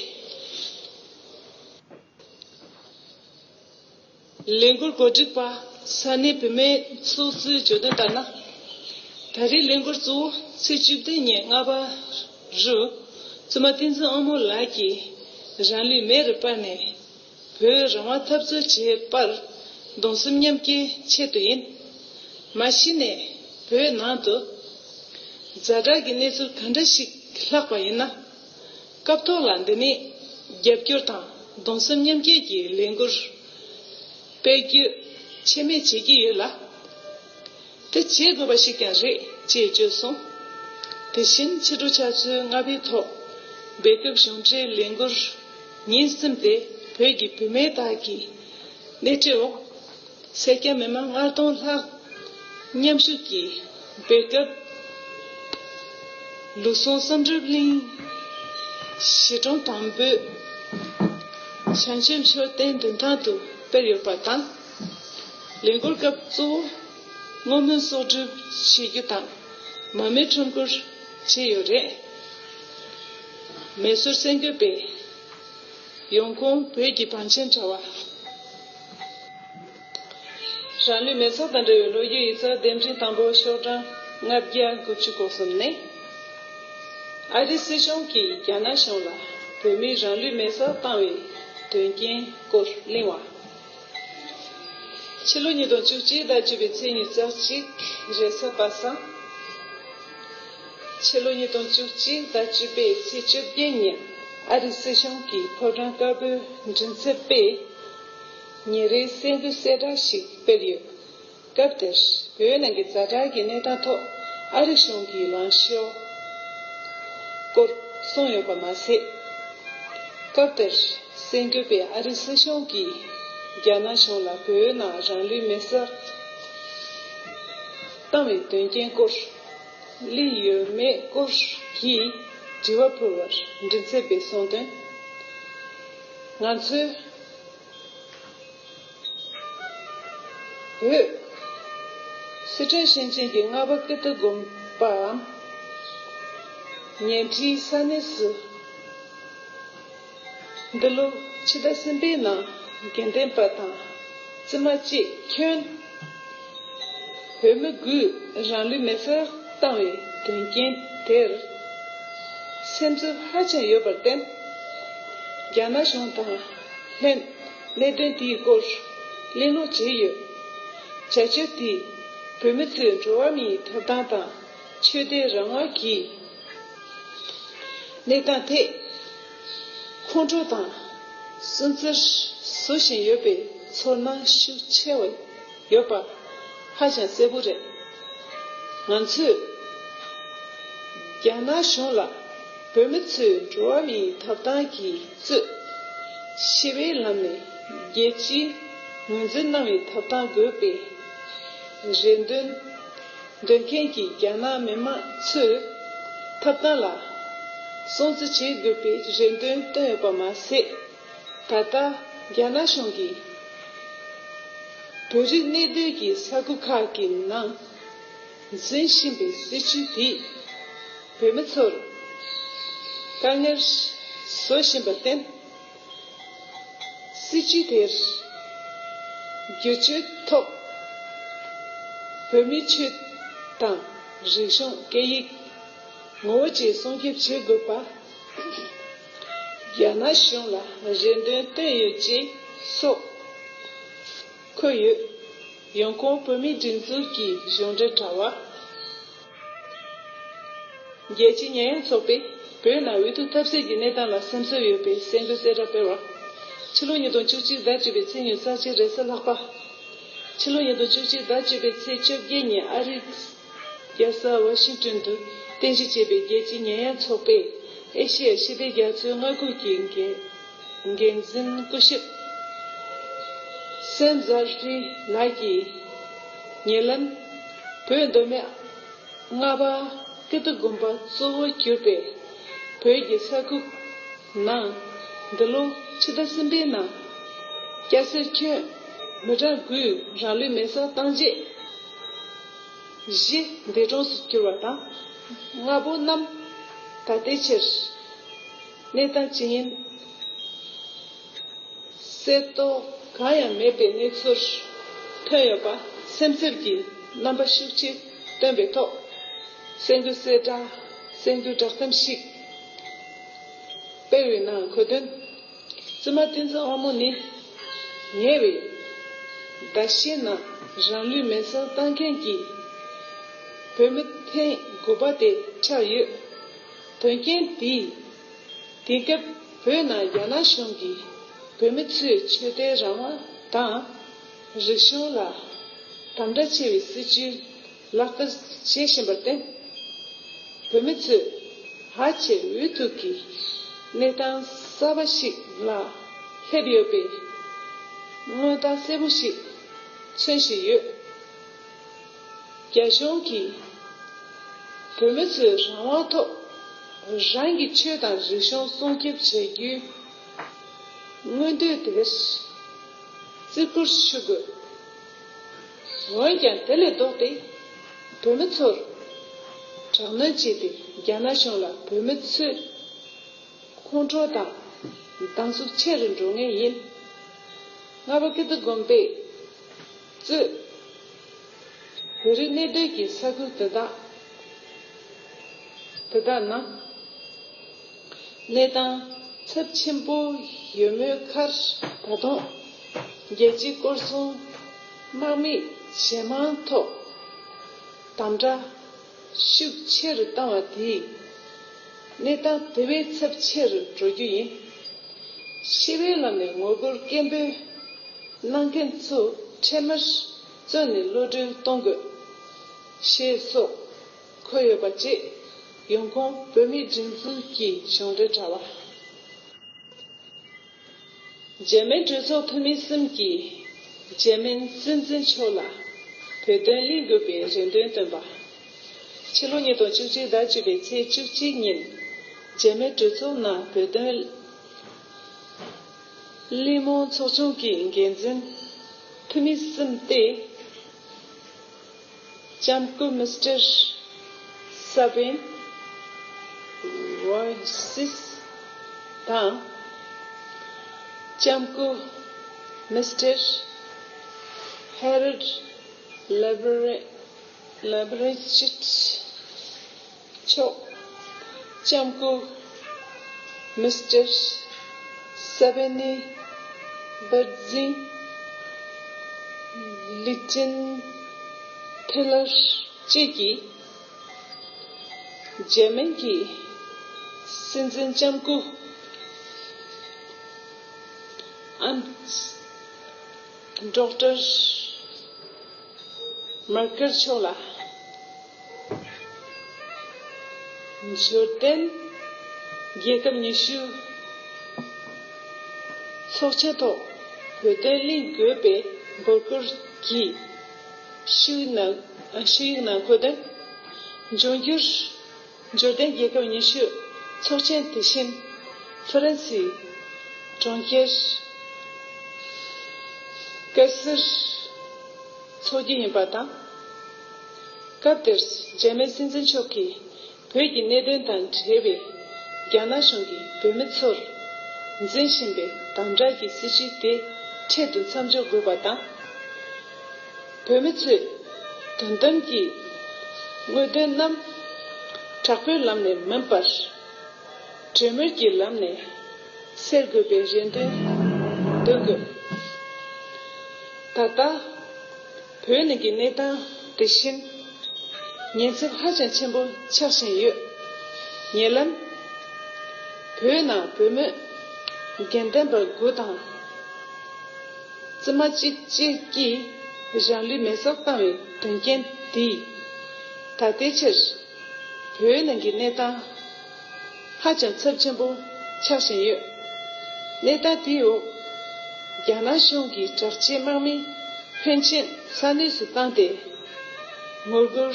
ལས་འགུལ་གོ་སྒྲིག་པ་ས་གནས་བུད་མེད་ཚོགས་གཙོས་བརྗོད་དོན་ལྟར་ན། ད་རེས་ལས་འགུལ་གཙོ་བོ་ཚེས་བཅུ་བདུན་ཉིན་སྔ་པ་རུ་བཙུན་མ་བསྟན་འཛིན་དབང་མོ་ལགས་ཀྱིས་རང་ལུས་མེ་རུ་སྤར་ནས་བོད་རང་དབང་འཐབ་རྩོད་བྱེད་པར་གདུང་སེམས་མཉམ་སྐྱེའི་ཆེད་དུ་ཡིན། མ་གཞི་ནས་བོད་ནང་དུ་ཛ་དྲག་གི་གནས་ཚུལ་ག་འདྲ་ཞིག་ལྷགས་པ་ཡིན་ན། སྐབས་ཐོག་ལ་འདི་ནས་རྒྱབ་སྐྱོར་དང་གདུང་སེམས་མཉམ་སྐྱེད་ཀྱི་ལས་འགུལ་སྤེལ་རྒྱུ་ཆད་མེད་བྱེད་ཀྱི་ཡོད་ལ། དེ་བྱེད་དགོས་པ་ཞིག་ཀྱང་རེད་ཅེས་བརྗོད་སོང་། དེ་བཞིན་ཕྱི་དྲོ་ཆུ་ཚོད་ལྔ་པའི་ཐོག་འབད་འཐབ་གཞུང་འབྲེལ་ལས་འགུལ་ཉིན་གསུམ་དེ་བོད་ཀྱི་བུད་མེད་དག་གིས་སྣེ་ཁྲིད་འོག་སེར་སྐྱ་མི་མང་ལྔ་སྟོང་ལྷག་མཉམ་ཞུགས་ཀྱིས་འབད་འཐབ་ལུགས་ཟུང་བསམ་གྲུབ་གླིང་གཞིས་གྲོང་དང་པོའི་བྱང་ཆུབ་མཆོད་རྟེན་མདུན་ཐང་དུ་སྤེལ་ཡོད་པ་དང་། ལས་འགུལ་སྐབས་གཙོ་བོ་བསྔོ་སྨོན་གསོག་སྒྲུབ་བྱེད་རྒྱུ་དང་མར་མེ་ཁྲོམ་སྐོར་བྱས་ཡོད་རེད། མེ་གསོད་གསར་འགོད་པས་ཡོང་ཁུངས་བོད་ཀྱི་བང་ཆེན་དྲ་བ། རང་ལུས་མེ་སྲེག་དང་འབྲེལ་བའི་ལོ་རྒྱུས་ཡིག་ཚགས་དེབ་ཕྲེང་དང་པོ་ཤོག་གྲངས་ལྔ་བརྒྱ་དགུ་བཅུ་གོ་གསུམ་ནས། ཨ་རིའི་སྲིད་གཞུང་གིས་རྒྱ་ནག་གཞུང་ལ་བོད་མིའི་རང་ལུས་མེ་སྲེག་བཏང་བའི་དོན་རྐྱེན་སྐོར་གླེང་བ། ཕྱི་ལོ་ཉིས་སྟོང་བཅུ་གཅིག་ཟླ་བཅུ་པའི་ཚེས་ཉི་ཤུ་རྩ་གཅིག་རེས་གཟའ་པ་སངས། ཕྱི་ལོ་ཉིས་སྟོང་བཅུ་གཅིག་ཟླ་བཅུ་པའི་ཚེས་བཅོ་བརྒྱད་ཉིན་ཨ་རིའི་སྲིད་གཞུང་གིས་ཕོ་བྲང་དཀར་པོའི་མགྲིན་ཚབ་པས་ཉིན་རེའི་གསར་འགོད་གསལ་བསྒྲགས་ཤིག་སྤེལ་ཡོད། སྐབས་དེར་བོད་ནང་གི་ཛ་དྲག་གི་གནས་སྟངས་ཐོག་ཨ་རི་གཞུང་གི་ལངས་ཕྱོགས་སྐོར་གསུངས་ཡོད་པ་མ་ཟད། སྐབས་དེར་གསར་འགོད་པས་ཨ་རི་སྲིད་གཞུང་གིས་རྒྱ་ནག་གཞུང་ལ་བོད་ནང་རང་ལུས་མེ་སྲེག་བཏང་བའི་དོན་རྐྱེན་སྐོར་གླེང་ཡོད་མེད་སྐོར་གྱི་དྲི་བ་ཕུལ་བར་མགྲིན་ཚབ་པས་གསུངས་དོན། ང་ཚོས་བོད་སི་ཁྲོན་ཞིང་ཆེན་གྱི་རྔ་པ་ཀིརྟི་དགོན་པའམ་ཉེ་འཁྲིས་ས་གནས་སུ། འདི་ལོ་ཕྱི་ཟླ་གསུམ་པའི་ནང་དགེ་ལྡན་པ་དང་བཙུན་མ་བཅས་ཁྱོན་ བོད་མི་དགུས་རང་ལུས་མེ་སྲེག་བཏང་བའི་དོན་རྐྱེན་དེར་སེམས་འཚབ་ཧ་ཅང་ཡོད་པར་བརྟེན། རྒྱ་ནག་གཞུང་དང་ལྷན་གནད་དོན་དེའི་སྐོར་གླེང་སློང་བྱས་ཡོད། བྱ་སྤྱོད་དེས་བོད་མི་ཚོའི་འགྲོ་བ་མིའི་ཐོབ་ཐང་དང་ཆོས་དད་རང་དབང་གི་གནས་སྟངས་ཐད་ཁོང་ཁྲོ་དང་སུན་གཙེར་བཟོ་བཞིན་ཡོད་པའི་ཚོར་སྣང་ཤུགས་ཆེ་བ་ཡོད་པ་ཧ་ཅང་གསལ་པོ་རེད། ང་ཚོས་རྒྱ་ནག་གཞུང་ལ་བོད་མི་ཚོའི་འགྲོ་བ་མིའི་ཐོབ་ཐང་གི་གཙོས་ཞི་བའི་ལམ་ནས་རྒྱལ་སྤྱིའི་ངོས་འཛིན་གནང་བའི་ཐོབ་ཐང་དགོས་པའི་རེ་འདུན་འདོན་མཁན་གྱི་རྒྱ་ནག་མི་མང་ཚོའི་ཐོབ་ཐང་ལ་སྲུང་བརྩི་བྱེད་དགོས་པའི་རེ་འདུན་བཏོན་ཡོད་པ་མ་ཟད། ད་ལྟ་རྒྱ་ནག་གཞུང་གིས་བོད་རིགས་གནས་སྡོད་ཀྱི་ས་ཁུལ་ཁག་གི་ནང་འཛིན་བཞིན་པའི་སྲིད་བྱུས་དེས་བོད་མི་ཚོར་དཀའ་ངལ་བཟོ་བཞིན་པར་བརྟེན། སྲིད་བྱུས་དེར་བསྒྱུར་བཅོས་ཐོག་བོད་མིའི་ཆོས་དང་རིག་གཞུང་སྐད་ཡིག་ངོ་བོ་བཅས་སྲུང་སྐྱོབ་བྱེད་དགོས་པ། རྒྱ་ནག་གཞུང་ལ་རེ་འདུན་བཏོན་ཡོད་ཅེས་སོགས་འཁོད་ཡོད། ཡོང་ཁུངས་བོད་མིའི་སྒྲིག་འཛུགས་ཀྱི་གཞུང་འབྲེལ་དྲ་བ། རྒྱལ་སྤྱིའི་ཉེས་ཡངས་ཚོགས་པས་བོད་ནང་འོས་བསྡུ་ཐབས་ཟད་ཀྱི་གནས་སྟངས་ལ་སེམས་འཚབ་ཡོད་པའི་གསལ་འགོད་གསལ་བསྒྲགས་སྤེལ་བ། ཕྱི་ལོ་ཉིས་སྟོང་བཅུ་གཅིག་ཟླ་བཅུ་པའི་ཚེས་ཉི་ཤུ་རྩ་གཅིག་རེས་གཟའ་ལྷག་པ། ཕྱི་ལོ་ཉིས་སྟོང་བཅུ་གཅིག་ཟླ་བཅུ་པའི་ཚེས་བཅོ་བརྒྱད་ཉིན་ཨ་རིའི་རྒྱལ་ས་ཝ་ཤིང་ཏོན་དུ་རྟེན་གཞི་བྱས་པའི་རྒྱལ་སྤྱིའི་ཉེས་ཡངས་ཚོགས་པས་ཨེ་ཤེ་ཡ་ཞི་བདེ་རྒྱ་མཚོའི་མངའ་ཁུལ་གྱི་འགན་འགན་འཛིན་སྐུ་ཞབས་སན་ཛར་ཧྲི་ལགས་ཀྱིས་ཉེ་ལམ་བོད་མདོ་སྨད་རྔ་པ་ཀིརྟི་དགོན་པ་གཙོ་བོ་གྱུར་པའི་བོད་ཀྱི་ས་ཁུལ་ནང་འདི་ལོ་ཕྱི་ཟླ་གསུམ་པའི་ནང་སྐྱ་སེར་ཁྱོན་མི་གྲངས་དགུས་རང་ལུས་མེ་སྲེག་བཏང་རྗེས། བཞི་འདས་གྲོངས་སུ་གྱུར་བ་དང་། ལྔ་པོ་རྣམས་ད་ལྟའི་ཆར་གནས་སྟངས་ཇི་ཡིན་གསལ་རྟོགས་གང་ཡང་མེད་པའི་གནས་ཚུལ་ཐོན་ཡོད་པ་སེམས་འཚབ་ཀྱི་རྣམ་པ་ཤུགས་ཆེ་བཏོན་པའི་ཐོག་གསལ་འགོད་གསལ་བསྒྲགས་གསལ་འགོད་བསྒྲགས་གཏམ་ཞིག་སྤེལ་བའི་ནང་འཁོད་དོན། བཙུན་མ་བསྟན་འཛིན་དབང་མོ་ནི་ཉེ་བའི་ཟླ་ཤས་ནང་རང་ལུས་མེ་སྲེག་བཏང་མཁན་གྱི་བོད་མི་ཐེངས་དགུ་པ་དེ་ཆགས་ཡོད། དོན་རྐྱེན་དེས་དེང་སྐབས་བོད་ནང་རྒྱ་ནག་གཞུང་གིས་བོད་མི་ཚོའི་ཆོས་དད་རང་དབང་དང་རིག་གཞུང་ལ་དམ་དྲག་ཆེ་བའི་སྲིད་བྱུས་ལག་བསྟར་བྱེད་བཞིན་པར་བརྟེན། བོད་མི་ཚོས་ཧ་ཅང་འུ་ཐུག་གི་གནས་སྟངས་གསར་པ་ཞིག་ལ་སླེབས་ཡོད་པའི་མངོན་རྟགས་གསལ་པོ་ཞིག་མཚོན་བཞིན་ཡོད། རྒྱ་གཞུང་གིས་བོད་མི་ཚོའི་རང་དབང་ཐོག་རང་གི་ཆོས་དང་རིག་གཞུང་སྲུང་སྐྱོབ་བྱ་རྒྱུའི་མངོན་འདོད་དེར་བརྩི་བཀུར་ཞུ་དགོས། འོན་ཀྱང་དེ་ལས་ལྡོག་སྟེ་བོད་མི་ཚོར་དྲག་གནོན་བྱས་ཏེ་རྒྱ་ནག་གཞུང་ལ་བོད་མི་ཚོས་ཁོང་ཁྲོ་དང་སྡང་ཟུག་ཆེ་རུ་འགྲོ་ངེས་ཡིན། རྔ་པ་ཀིརྟི་དགོན་པས་གཙོས་བོད་རིགས་གནས་སྡོད་ཀྱི་ས་ཁུལ་དེ་དག་དེ་དག་ནང་གནས་སྟངས་ཚབས་ཆེན་པོ་ཡོད་མུས་ཁར་ད་དུང་རྒྱལ་སྤྱིའི་སྐོར་སྲུང་དམག་མི་ཇེ་མང་ཐོག་དམ་དྲག་ཤུགས་ཆེ་རུ་བཏང་བ་དེས་གནས་སྟངས་དེ་བས་ཚབས་ཆེ་རུ་འགྲོ་རྒྱུ་ཡིན། ཞི་བའི་ལམ་ནས་ངོ་རྒོལ་སྐད་འབོད་གནང་མཁན་ཚོ་འཕྲལ་མར་བཙོན་ནས་གློད་གྲོལ་གཏོང་དགོས། ཞེས་སོགས་འཁོད་ཡོད་པ་བཅས་ཡོང་ཁུངས་བོད་མིའི་སྒྲིག་འཛུགས་ཀྱི་གཞུང་འབྲེལ་དྲ་བ། འཇར་མན་གྲོས་ཚོགས་འཐུས་མི་གསུམ་གྱིས་འཇར་མན་སྲིད་འཛིན་མཆོག་ལ་བོད་དོན་གླེང་དགོས་པའི་རེ་འདུན་བཏོན་པ། ཕྱི་ལོ་ཉིས་སྟོང་བཅུ་གཅིག་ཟླ་བཅུ་པའི་ཚེས་བཅུ་གཅིག་ཉིན་འཇར་མན་གྲོས་ཚོགས་ནང་བོད་དོན་གླེང་མོལ་ཚོགས་ཆུང་གི་འགན་འཛིན་འཐུས་མི་གསུམ་སྟེ། ལྕམ་སྐུ་མི་སི་ཊར་ས་བིན་རོ་སིས་དང་། ལྕམ་སྐུ་མི་སི་ཊར་ཧེ་རལ་ལེ་བྷ་རེ། ལ་བྷ་རི་ཅིཊ་མཆོག་ལྕམ་སྐུ་མི་སི་ཊར་སེ་བེ་ནི་བར་ཛིན་ལི་ཏིན་ཐེ་ལར་བཅས་ཀྱིས། འཇར་མན་གྱི་སྲིད་འཛིན་ལྕམ་སྐུ་ཨན་ཌོག་ཊར་མར་ཀེལ་མཆོག་ལ། འབྱོར་ལྡན་རྒྱལ་ཁབ་ཉི་ཤུ་ཚོགས་ཆེན་ཐོག་བོད་དོན་གླེང་དགོས་པའི་འབོད་སྐུལ་གྱིས། ཞུ་ཡིག་ནང་ཞུ་ཡིག་ནང་འཁོད་དོན། འབྱུང་འགྱུར་འབྱོར་ལྡན་རྒྱལ་ཁབ་ཉི་ཤུ་ཚོགས་ཆེན་དེ་བཞིན་ཧྥ་རན་སིའི་གྲོང་ཁྱེར་ཀ་སིར་འཚོགས་རྒྱུ་ཡིན་པ་དང་། སྐབས་དེར་འཇར་མན་སྲིད་འཛིན་མཆོག་གིས་བོད་ཀྱི་གནད་དོན་དང་འབྲེལ་བའི་རྒྱ་ནག་གཞུང་གིས་བོད་མི་ཚོར་འཛིན་བཞིན་པའི་དམ་དྲག་གི་སྲིད་བྱུས་དེ་འཕྲལ་དུ་མཚམས་འཇོག་དགོས་པ་དང་། བོད་མི་ཚོས་དོན་དམ་གྱི་དངོས་དོན་རྣམས་དྲག་པོའི་ལམ་ནས་མིན་པར། གྲོས་མོལ་གྱི་ལམ་ནས་སེལ་དགོས་པའི་རེ་འདུན་འདོན་དགོས། ད་ལྟ་བོད་ནང་གི་གནས་སྟངས་དེ་བཞིན་ཉེན་ཚབས་ཧ་ཅང་ཆེན་པོ་ཆགས་བཞིན་ཡོད། ཉེ་ལམ་བོད་ནང་བོད་མི་དགེ་ལྡན་པ་དགུ་དང་བཙུན་མ་གཅིག་བཅས་ཀྱིས་རང་ལུས་མེར་སྲེག་བཏང་བའི་དོན་རྐྱེན་དེས། ད་ལྟའི་ཆར་བོད་ནང་གི་གནས་སྟངས་ཧ་ཅང་ཚབས་ཆེན་པོ་ཆགས་བཞིན་ཡོད། གནས་སྟངས་དེའི་འོག་རྒྱ་ནག་གཞུང་གིས་དྲག་ཆས་དམག་མི་ཕོན་ཆེན་ས་གནས་སུ་བཏང་སྟེ། ངོ་རྒོལ་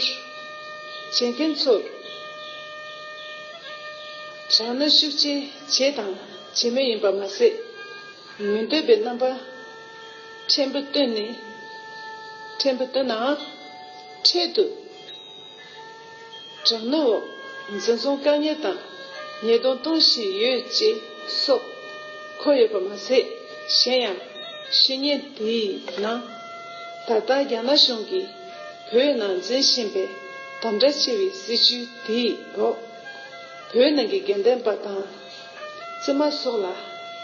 བྱེད་མཁན་ཚོར་དྲག་གནོན་ཤུགས་ཆེ་བྱས་དང་བྱེད་མུས་ཡིན་པ་མ་ཟད། མི་འདོད་པའི་རྣམ་པ་ཕྲན་བུ་བཏོན་ནས་ཕྲན་བུ་བཏོན་ནའང་འཕྲལ་དུ་དྲག་གནོན་འོག་འཛིན་བཟུང་བཀག་ཉར་དང་ཉེས་རྡུང་གཏོང་བཞིན་ཡོད་ཅེས་སོགས་འཁོད་ཡོད་པ་མ་ཟད། གཞན་ཡང་ཞུ་སྙན་དེའི་ནང་ད་ལྟ་རྒྱ་ནག་གཞུང་གིས་བོད་ནང་འཛིན་བཞིན་པའི་དམ་དྲག་ཆེ་བའི་སྲིད་བྱུས་དེའི་འོག་བོད་ནང་གི་དགེ་ལྡན་པ་དང་བཙུན་མ་སོགས་ལ་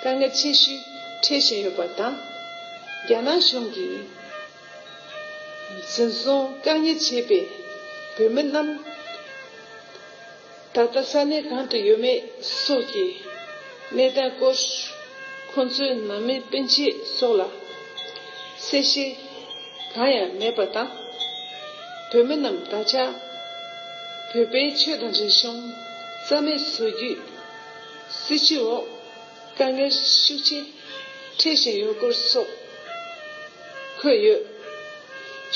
དཀའ་ངལ་ཆེ་ཤོས་འཕྲད་བཞིན་ཡོད་པ་དང་། རྒྱ་ནག་གཞུང་གིས་འཛིན་བཟུང་བཀག་ཉར་བྱས་པའི་བོད་མི་རྣམས་ད་ལྟ་ས་གནས་གང་དུ་ཡོད་མེད་སོགས་ཀྱི་གནས་སྟངས་སྐོར་ཁོང་ཚོའི་ནང་མི་སྤུན་མཆེད་སོགས་ལ་གསལ་བཤད་གང་ཡང་མེད་པ་དང་། བོད་མི་རྣམས་ད་ཆ་བོད་པའི་ཆོས་དང་རིག་གཞུང་རྩ་མེད་བཟོ་རྒྱུའི་སྲིད་བྱུས་འོག་དཀའ་ངལ་ཤུགས་ཆེ་འཕྲད་བཞིན་ཡོད་སྐོར་སོགས་འཁོད་ཡོད།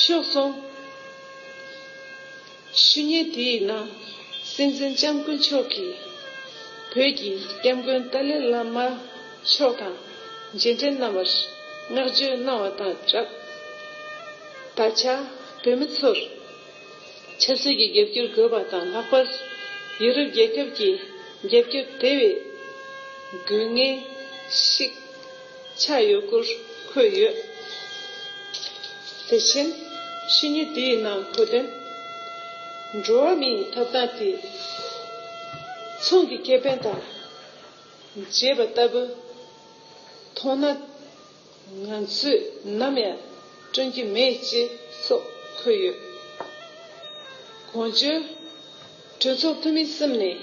ཤོག་གསུམ། ཞུ་སྙན་དེའི་ནང་སྲིད་འཛིན་ལྕམ་སྐུ་མཆོག་གིས་བོད་ཀྱི་སྐྱབས་མགོན་ཏཱ་ལའི་བླ་མ་མཆོག་དང་མཇལ་འཕྲད་གནང་བར་བསྔགས་བརྗོད་གནང་བ་དང་སྦྲགས། ད་ཆ་བོད་མི་ཚོར་ཆབ་སྲིད་ཀྱི་རྒྱབ་སྐྱོར་དགོས་པ་དང་། ལྷག་པར་ཡུ་རོབ་རྒྱལ་ཁབ་ཀྱི་རྒྱབ་སྐྱོར་དེ་བས་དགོས་ངེས་ཤིག་ཆགས་ཡོད་སྐོར་འཁོད་ཡོད། དེ་བཞིན་ཞུ་སྙན་དེའི་ནང་འཁོད་དོན། འགྲོ་བ་མིའི་ཐོབ་ཐང་དེ་ཚོང་གི་ཁེ་ཕན་དང་བརྗེས་པ་ལྟ་བུ་མཐོང་ན། ང་ཚོས་ནམ་ཡང་བསྐྲུན་གྱི་མེད་ཅེས་སོགས་འཁོད་ཡོད། གོང་བརྗོད་གྲོས་ཚོགས་འཐུས་མི་གསུམ་ནས་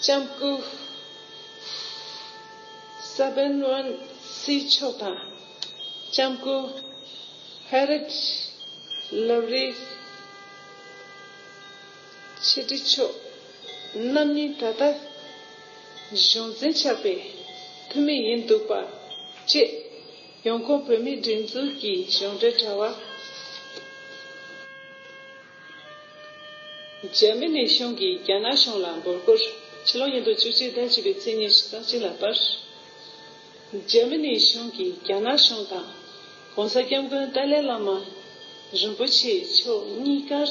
ལྕམ་སྐུ་སེ་བེན་ཝན་སི་མཆོག་དང་ལྕམ་སྐུ་ཧེ་རིཊ་ལབ་རི་ཆེ་ཁྲི་མཆོག་རྣམ་གཉིས་ད་ལྟ་གཞུང་འཛིན་ཆགས་པའི་འཐུས་མི་ཡིན་འདུག་པ་བཅས། ཡོང་ཁུངས་བོད་མིའི་སྒྲིག་འཛུགས་ཀྱི་གཞུང་འབྲེལ་དྲ་བ། འཇར་མ་ནི་གཞུང་གིས་རྒྱ་ནག་གཞུང་ལ་འབོད་སྐུལ། ཕྱི་ལོ་ཉིས་སྟོང་བཅུ་གཅིག་ཟླ་གཅིག་པའི་ཚེས་ཉི་ཤུ་རྩ་གཅིག་ལ་བར། འཇར་མ་ནི་གཞུང་གིས་རྒྱ་ནག་གཞུང་དང་༸གོང་ས་༸སྐྱབས་མགོན་ཏཱ་ལའི་བླ་མ་རིན་པོ་ཆེ་མཆོག་གཉིས་ཀར་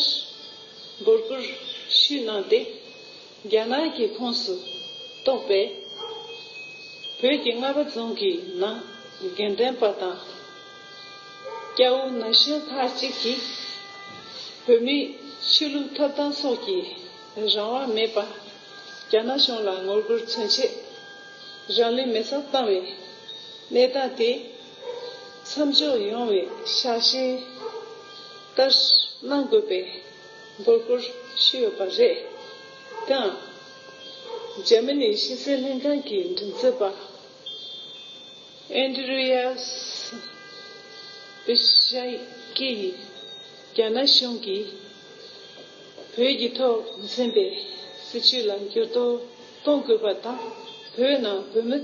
འབོད་སྐུལ་ཞུས་གནང་སྟེ། རྒྱ་ནག་གི་ཁོངས་སུ་གཏོགས་པའི་བོད་ཀྱི་རྔ་བ་རྫོང་གི་ནང་དགེ་ལྡན་པ་དང་སྐྱ་བོ་ན་གཞོན་ཁག་ཅིག་གིས་ བོད་མིའི་ཆོས་ལུགས་ཐོབ་ཐང་སོགས་ཀྱི་རང་དབང་མེད་པར་རྒྱ་ནག་གཞུང་ལ་ངོ་རྒོལ་མཚོན་ཆེད་རང་ལུས་མེར་སྲེག་བཏང་བའི་གནས་སྟངས་དེ་མཚམས་འཇོག་ཡོང་བའི་ཕྱག་བཞེས་ལྟར་གནང་དགོས་པའི་འབོད་སྐུལ་ཞུས་ཡོད་པ་རེད། དེའང་འཇར་མ་ནིའི་ཕྱི་སྲིད་ལྷན་ཁང་གི་མགྲིན་ཚབ་པ། ཨན་ཏི་རི་ཡ་སི་པི་ཤ་ཀི་ཡིས་རྒྱ་ནག་གཞུང་གིས་བོད་ཀྱི་ཐོག་འཛིན་པའི་སྲིད་བྱུས་ལ་འགྱུར་ལྡོག་གཏོང་དགོས་པ་དང་། བོད་ནང་བོད་མི་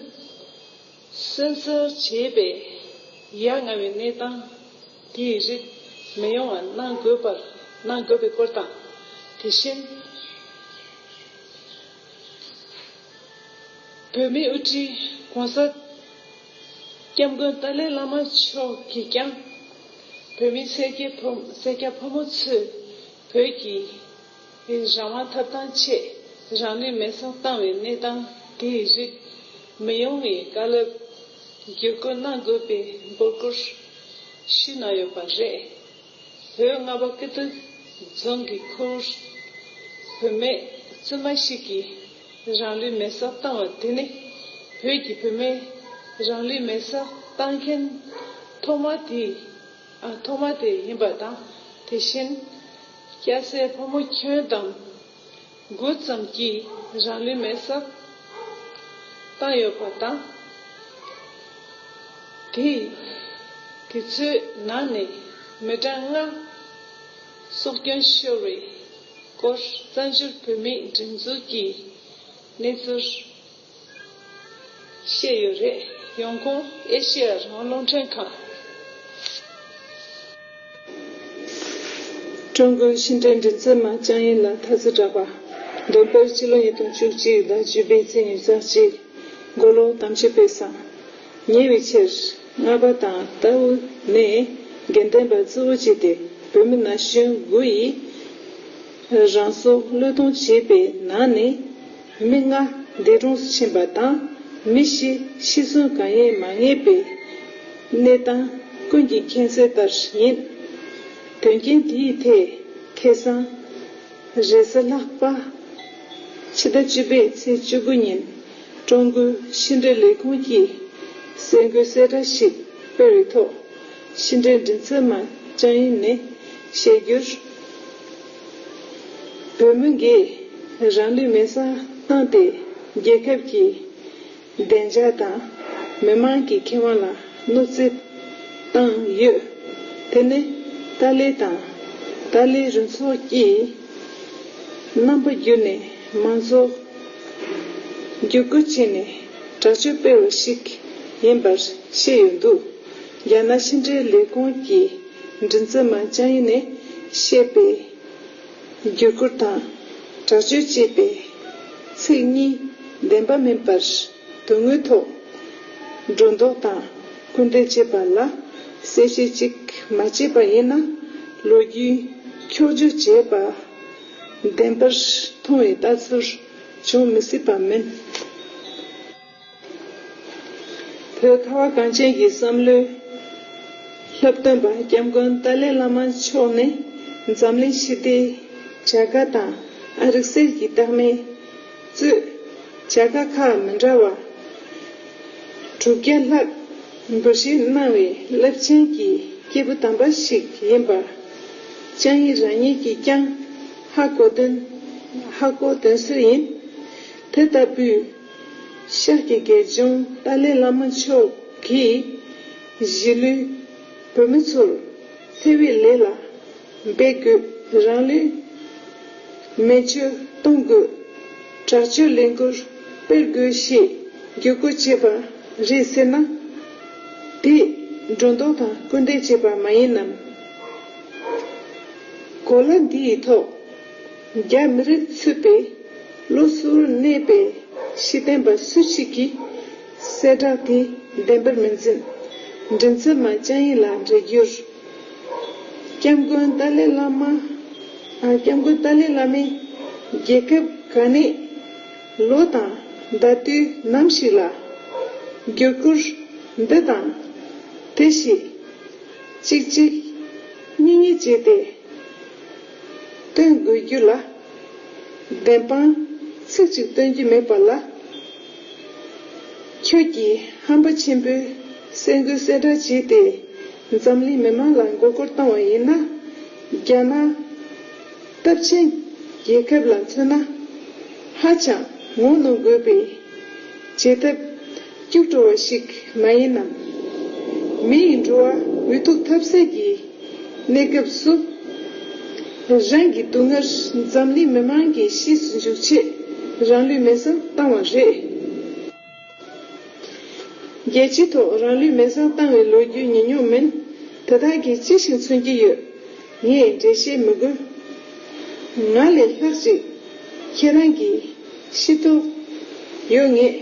སུན་གཙེར་བྱེད་པའི་ཡ་ང་བའི་གནས་སྟངས་དེའི་རིགས་མི་ཡོང་བ་གནང་དགོས་པར་གནང་དགོས་པའི་སྐོར་དང་། དེ་བཞིན། བོད་མིའི་དབུ་ཁྲིད་༸གོང་ས་༸སྐྱབས་མགོན་ཏཱ་ལའི་བླ་མ་མཆོག་གིས་ཀྱང་། བོད་མི་སེར་སྐྱ་ཕོ་སེར་སྐྱ་ཕོ་མོ་ཚོས་བོད་ཀྱི་རང་དབང་ཐོབ་ཐང་ཆེད་རང་ལུས་མེར་སྲེག་བཏང་བའི་གནས་སྟངས་དེའི་རིགས་མི་ཡོང་བའི་བཀའ་སློབ་བསྒྱུར་བཀོད་གནང་དགོས་པའི་འབོད་སྐུལ་ཞུས་གནང་ཡོད་པ་རེད། བོད་རྔ་བ་ཀིརྟི་རྫོང་གི་ཁུལ་བུད་མེད་བཙུན་མ་ཞིག་གིས་རང་ལུས་མེར་སྲེག་བཏང་བ་དེ་ནི་བོད་ཀྱི་བུད་མེད་རང་ལུས་མེར་སྲེག་བཏང་མཁན་ཐོག་མ་དེ་ཨ་ཐོག་མ་དེ་ཡིན་པ་དང་། དེ་བཞིན་སྐྱ་སེར་ཕོ་མོ་ཁྱོན་བསྡོམས་དགུ་ཙམ་གྱིས་རང་ལུས་མེར་སྲེག་བཏང་ཡོད་པ་དང་། དེ་དེ་ཚོའི་ནང་ནས་མི་གྲངས་ལྔ་སྲོག་སྐྱོན་ཤོར་བའི་སྐོར་བཙན་བྱོལ་བོད་མིའི་སྒྲིག་འཛུགས་ཀྱིས་གནས་ཚུལ་བཤད་ཡོད་རེད། ཡོང་ཁུངས་ཨེ་ཤེ་ཡ་རང་དབང་རླུང་འཕྲིན་ཁང་། ཀྲུང་གོའི་ཕྱི་འབྲེལ་མགྲིན་ཚབ་མ་ཅང་ཡིན་ལ་ཐ་ཚིག་གྲགས་པ། འདོན་སྤེལ་སྤྱི་ལོ་ཉིས་སྟོང་བཅུ་གཅིག་ཟླ་བཅུ་པའི་ཚེས་ཉི་ཤུ་རྩ་གཅིག། མགོ་ལོག་དམ་ཆོས་དཔེ་བཟང་། ཉེ་བའི་ཆར་རྔ་བ་དང་རྟའུ་ནས་དགེ་ལྡན་པ་གཙོ་བོ་བྱས་ཏེ་བོད་མི་ན་གཞོན་དགུ་ཡིས་རང་སྲོག་བློས་གཏོང་བྱས་པའི་ནང་ནས་མི་ལྔ་འདས་གྲོངས་སུ་ཕྱིན་པ་དང་། མི་བཞི་ཤི་གསོན་གང་ཡིན་མ་ངེས་པའི་གནས་སྟངས་ཀུན་གྱིས་མཁྱེན་གསལ་ལྟར་ཡིན། དོན་རྐྱེན་དེའི་ཐད་ཁ་སང་རེས་གཟའ་ལྷག་པ་ཕྱི་ཟླ་བཅུ་པའི་ཚེས་བཅུ་དགུ་ཉིན་ཀྲུང་གོའི་ཕྱི་འབྲེལ་ལས་ཁུངས་ཀྱིས་གསར་འགོད་གསལ་བསྒྲགས་ཤིག་སྤེལ་བའི་ཐོག་ཕྱི་འབྲེལ་མགྲིན་ཚབ་མ་ཅང་ཡིན་ནས་བཤད་རྒྱུར། བོད་མི་འགས་རང་ལུས་མེར་སྲེག་བཏང་སྟེ་རྒྱལ་ཁབ་ཀྱི་བདེ་འཇགས་དང་མི་མང་གི་ཁེ་དབང་ལ་གནོད་འཚེ་བཏང་ཡོད། དེ་ནི་ཏཱ་ལའི་དང་ཏཱ་ལའི་རུ་ཚོགས་ཀྱིས་རྣམ་པ་བསྒྱུར་ནས་མང་ཚོགས་བསྒྱུར་བཀོད་བྱས་ནས་དྲག་སྤྱོད་སྤེལ་བ་ཞིག་ཡིན་པར་བཤད་ཡོད་འདུག་རྒྱ་ནག་ཕྱི་འབྲེལ་ལས་ཁུངས་ཀྱི་མགྲིན་ཚབ་མ་ཅང་ཡིན་ནས་བཤད་པའི་བསྒྱུར་བཀོད་དང་དྲག་སྤྱོད་ཅེས་པའི་ཚིག་གཉིས་བདེན་པ་མིན་པར་དོན་དངོས་ཐོག་སྒྲོ་འདོགས་དང་སྐུར་འདེབས་བྱས་པ་ལ་གསལ་བཤད་ཅིག་མ་བྱས་པ་ཡིན་ན། ལོ་རྒྱུས་འཁྱོག་བརྗོད་བྱས་པ་བདེན་པར་མཐོང་བའི་ལྟ་ཚུལ་བྱུང་མི་སྲིད་པ་མིན། བོད་ཁ་བ་གངས་ཅན་གྱི་བསམ་བློའི་སློབ་སྟོན་པ་༸སྐྱབས་མགོན་ཏཱ་ལའི་བླ་མ་མཆོག་ནི་འཛམ་གླིང་ཞི་བདེའི་བྱ་དགའ་དང་ཨ་རིག་གསར་གྱི་རྟགས་མའི་གཙོས་བྱ་དགའ་ཁག་མི་འདྲ་བ་དྲུག་བརྒྱ་ལྷག་འབུལ་བཞེས་གནང་བའི་རླབས་ཆེན་གྱི་སྐྱེས་བུ་དམ་པ་ཞིག་ཡིན་པ་ཅང་ཡིན་རང་ཉིད་ཀྱིས་ཀྱང་ཧ་གོ་དོན་ཧ་གོ་དོན་གསལ་ཡིན། དེ་ལྟ་བུའི་ཤཱཀྱའི་དགེ་སྦྱོང་ཏཱ་ལའི་བླ་མ་མཆོག་གིས་གཞིས་ལུས་བོད་མི་ཚོར་འཚེ་བའི་ལས་ལ་འབད་དགོས། རང་ལུས་མེ་མཆོད་གཏོང་དགོས། དྲག་སྤྱོད་ལས་འགུལ་སྤེལ་དགོས་ཞེས་བརྒྱུད་སྐུལ་བྱས་པ་རེད་ཟེར་ན། དེས་སྒྲོ་འདོགས་དང་སྐུར་འདེབས་བྱས་པ་མ་ཡིན་ནམ། གོ་ལ་འདིའི་ཐོག་རྒྱ་མི་རིགས་ཚུད་པའི་ལོ་གསུམ་གནས་པའི་ཤེས་ལྡན་པ་སུ་ཞིག་གིས་གསལ་བསྒྲགས་དེ་བདེན་པར་མི་འཛིན། མགྲིན་ཚབ་མ་ཅང་ཡིན་ལ་འགྲེལ་རྒྱུར། སྐྱབས་མགོན་ཏཱ་ལའི་བླ་མ། ཨ། སྐྱབས་མགོན་ཏཱ་ལའི་བླ་མས་རྒྱལ་ཁབ་ག་ནས་ལོ་དང་ཟླ་དུས་ནམ་ཞིག་ལ་བརྒྱུད་སྐུར་འདི་དང་དེ་ཞིག་གཅིག་གཅིག་གཉིས་གཉིས་བྱས་ཏེ། སྟོན་དགོས་རྒྱུ་ལ། བདེན་དཔང་ཚིག་གཅིག་སྟོན་རྒྱུ་མེད་པ་ལ། ཁྱོད་ཀྱིས་ཧམ་པ་ཆེན་པོས་གསལ་འགོད་གསལ་བསྒྲགས་བྱས་ཏེ། འཛམ་གླིང་མི་མང་ལ་མགོ་སྐོར་བཏང་བ་ཡིན་ན། རྒྱ་ནག་སྟབས་ཆེན་རྒྱལ་ཁབ་ལ་མཚོན་ན། ཧ་ཅང་ངོ་གནོང་དགོས་པའི་བྱེད་ཐབས་སྐྱུག་བྲོ་བ་ཞིག་མ་ཡིན་ནམ། མི་ཡི་འགྲོ་བ་འུ་ཐུག་ཐབས་ཟད་ཀྱི་གནས་སྐབས་སུ། རང་གི་སྡུག་བསྔལ་འཛམ་གླིང་མི་མང་གི་གཤིས་སུ་འཇུག་ཆེད་རང་ལུས་མེར་སྲེག་བཏང་བ་རེད། རྒྱལ་སྤྱིའི་ཐོག་རང་ལུས་མེར་སྲེག་བཏང་བའི་ལོ་རྒྱུས་ཉུང་ཉུང་མིན། དེ་དག་གིས་ཅི་ཞིག་མཚོན་གྱི་ཡོད། ངས་འགྲེལ་བཤད་མི་དགོས། ང་ལས་ལྷག་ཅིག་ཁྱེད་རང་གིས་ཤེས་རྟོགས་ཡོད་ངེས།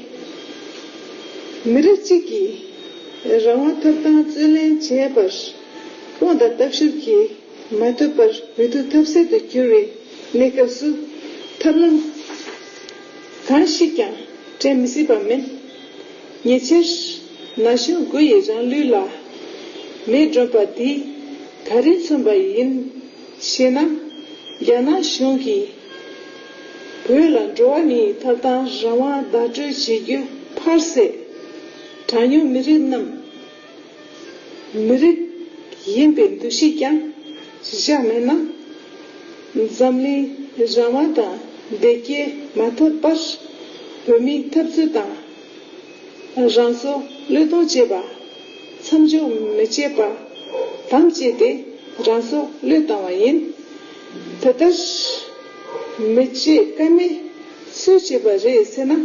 མི་རིགས་གཅིག་གིས་རང་དབང་ཐོབ་ཐང་རྩོད་ལེན་བྱས་པར་དཔུང་དང་ལྟ་བཤུར་གྱིས་མ་ཐུབ་པར་འུ་ཐུག་ཐབས་ཟད་དུ་གྱུར་བའི་གནས་སྐབས་སུ། ཐབས་ལམ་གང་ཞིག་ཀྱང་སྤྲད་མི་སྲིད་པ་མིན། ཉེ་ཆར་ན་གཞོན་དགུ་ཡིས་རང་ལུས་ལ་མེ་སྒྲོན་པ་འདིས་ག་རེ་མཚོན་པ་ཡིན་ཞེ་ན། རྒྱ་ནག་གཞུང་གིས་བོད་ལ་འགྲོ་བ་མིའི་ཐོབ་ཐང་རང་དབང་བརྡ་སྤྲོད་བྱེད་རྒྱུ་ཕར་ཟད། གྲངས་ཉུང་མི་རིགས་རྣམས་མི་རིགས་ཡིན་པའི་འདུ་ཤེས་ཀྱང་བཞག་མེད་ན། འཛམ་གླིང་རང་དབང་དང་བདེ་སྐྱིད་མ་ཐོབ་པར་བོད་མིའི་འཐབ་རྩོད་དང་། རང་སྲོག་བློས་གཏོང་བྱས་པ་མཚམས་འཇོག་མི་བྱེད་པ་དམ་བཅས་ཏེ་རང་སྲོག་བློས་བཏང་བ་ཡིན། དེ་ལྟར་མི་བྱེད་ཀ་མེད་སུས་བྱས་པ་རེད་ཟེར་ན།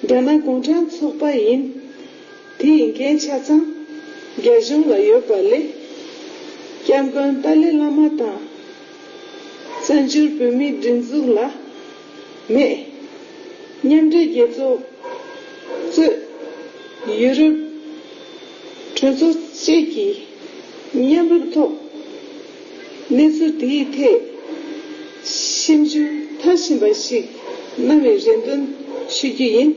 རྒྱ་ནག་གུང་ཁྲན་ཚོགས་པ་ཡིན། དེའི་འགན་ཆ་ཚང་རྒྱ་གཞུང་ལ་ཡོད་པ་ལས། སྐྱབས་མགོན་ཏཱ་ལའི་བླ་མ་དང་བཙན་བྱོལ་བོད་མིའི་སྒྲིག་འཛུགས་ལ་མེད། མཉམ་འབྲེལ་རྒྱལ་ཚོགས་གཙོས་ཡུ་རོབ་གྲོས་ཚོགས་བཅས་ཀྱིས་མཉམ་རུབ་ཐོག་གནས་ཚུལ་དེའི་ཐད་ཞིབ་འཇུག་མཐར་ཕྱིན་པ་ཞིག་གནང་བའི་རེ་འདུན་ཞུ་རྒྱུ་ཡིན།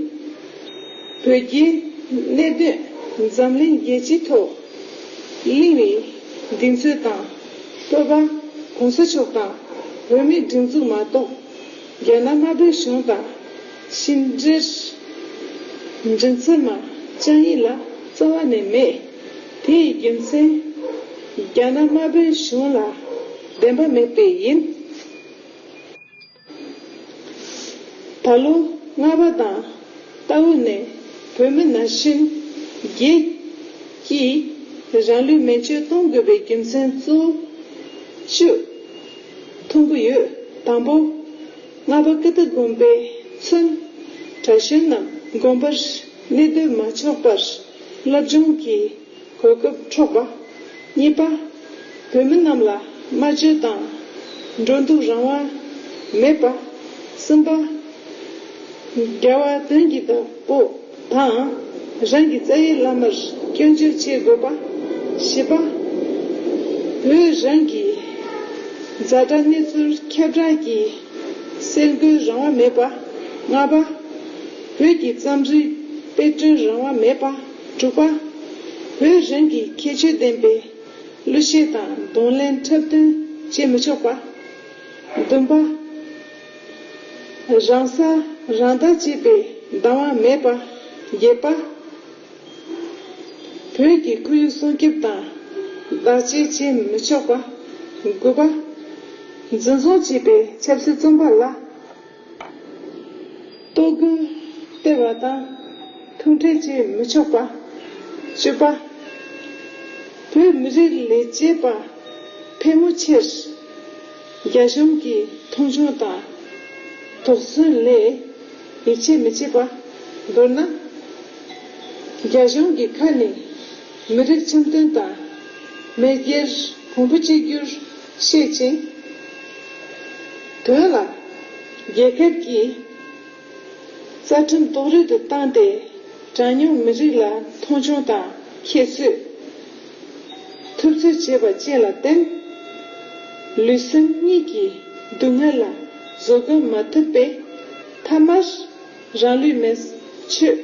བོད་རྒྱའི་གནད་དོན་འཛམ་གླིང་རྒྱལ་སྤྱིའི་ཐོག་གླེང་བའི་གདེང་ཚོད་དང་། བོད་པ་གོང་ས་མཆོག་དང་བོད་མིའི་སྒྲིག་འཛུགས་མ་གཏོགས། རྒྱ་ནག་དམར་པོའི་གཞུང་དང་ཕྱི་འབྲེལ་སྒྲིག་འཛུགས་མ་བཅའ་ཡིག་ལ་རྩ་བ་ནས་མེད། དེའི་རྒྱུ་མཚན། རྒྱ་ནག་དམར་པོའི་གཞུང་ལ་བདེན་པ་མེད་པས་ཡིན། ད་ལོ་ལྔ་པ་དང་ལྟ་བུ་ནས་བོད་མི་ན་གཞོན་བརྒྱད་ཀྱིས་རང་ལུས་མེ་མཆོད་གཏོང་དགོས་པའི་རྒྱུ་མཚན་གཙོ་བོ་བཅུ་མཐོང་གི་ཡོད། དང་པོ། ལྔ་པ་ཀིརྟི་དགོན་པའི་ཚུན་གྲྭ་གཞོན་རྣམས་དགོན་པར་གནས་སྡོད་མ་ཆོག་པར་སློབ་སྦྱོང་གི་གོ་སྐབས་འཕྲོག་པ། གཉིས་པ། བོད་མི་རྣམས་ལ་སྨྲ་བརྗོད་དང་འགྲོ་འདུག་རང་དབང་མེད་པ། གསུམ་པ། རྒྱལ་བ་དོན་གྱི་བདག་པོ་དང་རང་གི་རྩ་བའི་བླ་མར་སྐྱོན་བརྗོད་བྱེད་དགོས་པ། བཞི་པ། བོད་རང་གི་ཛ་དྲག་གནས་ཚུལ་ཁྱབ་བསྒྲགས་ཀྱི་གསལ་འགོད་རང་དབང་མེད་པ། ལྔ་པ། བོད་ཀྱི་རྩོམ་རིག་དཔེ་སྐྲུན་རང་དབང་མེད་པ། དྲུག་པ། བོད་རང་གི་ཁྱད་ཆོས་ལྡན་པའི་གླུ་གཞས་དང་གདོང་ལེན་འཁྲབ་སྟོན་བྱེད་མི་ཆོག་པ། བདུན་པ། རང་ས་རང་བདག་བྱེད་པའི་བདག་དབང་མེད་པ། བརྒྱད་པ། བོད་ཀྱི་ཁོར་ཡུག་སྲུང་སྐྱོབ་དང་བདག་གཅེས་བྱེད་མི་ཆོག་པ། དགུ་པ། འཛིན་བཟུང་བྱས་པའི་ཆབ་སྲིད་བཙོན་པ་ལ་ལྟོ་གོས་སྟེར་བ་དང་ཐུག་འཕྲད་བྱེད་མི་ཆོག་པ། བཅུ་པ། བོད་མི་རིགས་ལས་བྱེད་པ་ཕལ་མོ་ཆེར་རྒྱ་གཞུང་གི་མཐོང་ཆུང་དང་དོགས་ཟོན་ལས་ཡིད་ཆེས་མི་བྱེད་པ། མདོར་ན། རྒྱ་གཞུང་གི་ཁ་ནས་མི་རིགས་འཆམ་མཐུན་དང་མི་སྒེར་གོང་བུ་གཅིག་གྱུར་བཤད་ཅིང་། དོན་ལ་རྒྱལ་ཁབ་ཀྱི་རྩ་ཁྲིམས་རྡོག་རོལ་དུ་བཏང་སྟེ། གྲངས་ཉུང་མི་རིགས་ལ་མཐོང་ཆུང་དང་ཁྱད་གསོད། ཐུབ་ཚོད་བྱས་པ་བཅས་ལ་བརྟེན། ལུས་སེམས་གཉིས་ཀྱི་སྡུག་བསྔལ་ལ་བཟོད་སྒོམ་མ་ཐུབ་པས། མཐའ་མར་རང་ལུས་མེ་མཆོད་